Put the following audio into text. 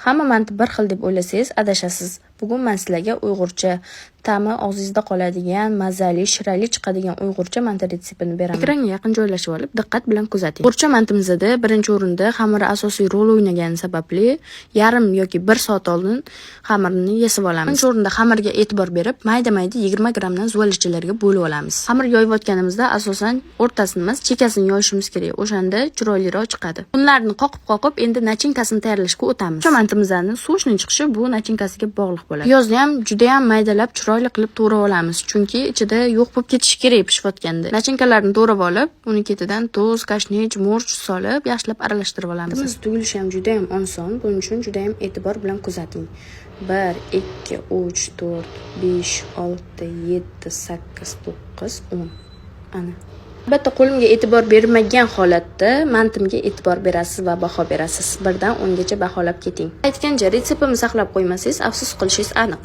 Hamma manti bir xil deb o'ylasangiz, adashasiz. Bugun man sizlarga uyg'urcha, ta'mi og'zingizda qoladigan, mazali, shirali chiqadigan uyg'urcha manti retseptini beraman. Ekranga yaqin joylashib olib, diqqat bilan kuzating. Uyg'urcha mantimizda birinchi o'rinda xamir asosiy rol o'ynagani sababli yarim yoki 1 soat oldin xamirni yesib olamiz. Birinchi o'rinda xamirga e'tibor berib, mayda-mayda 20 grammdan zuvalachalarga bo'lib olamiz. Xamir yoyayotganimizda asosan o'rtasini emas, chekkasini yoyishimiz kerak. O'shanda chiroyliroq chiqadi. Unlarni qoqib-qoqib, endi начинка sini tayyorlashga o'tamiz. Uyg'urcha mantimizni сочный chiqishi bu начинка siga bog'liq bo'ladi. Piyozni ham juda ham maydalab, chiroyli qilib to'g'rab olamiz, chunki ichida yo'q bo'lib ketishi kerak pishayotganda. Начинка larni to'g'rab olib, uni ketidan tuz, kashnich, murch solib, yaxshilab aralashtirib olamiz. Mantimiz tugilishi ham juda ham oson, buning uchun juda ham e'tibor bilan kuzating. 1, 2, 3, 4, 5, 6, 7, 8, 9, 10. Ana. Albatta, qo'limga e'tibor bermagan holatda mantimga e'tibor berasiz va baho berasiz. 1 dan 10 gacha baholab keting. Aytgancha, retseptimni saqlab qo'ymasangiz, afsus qilishingiz aniq.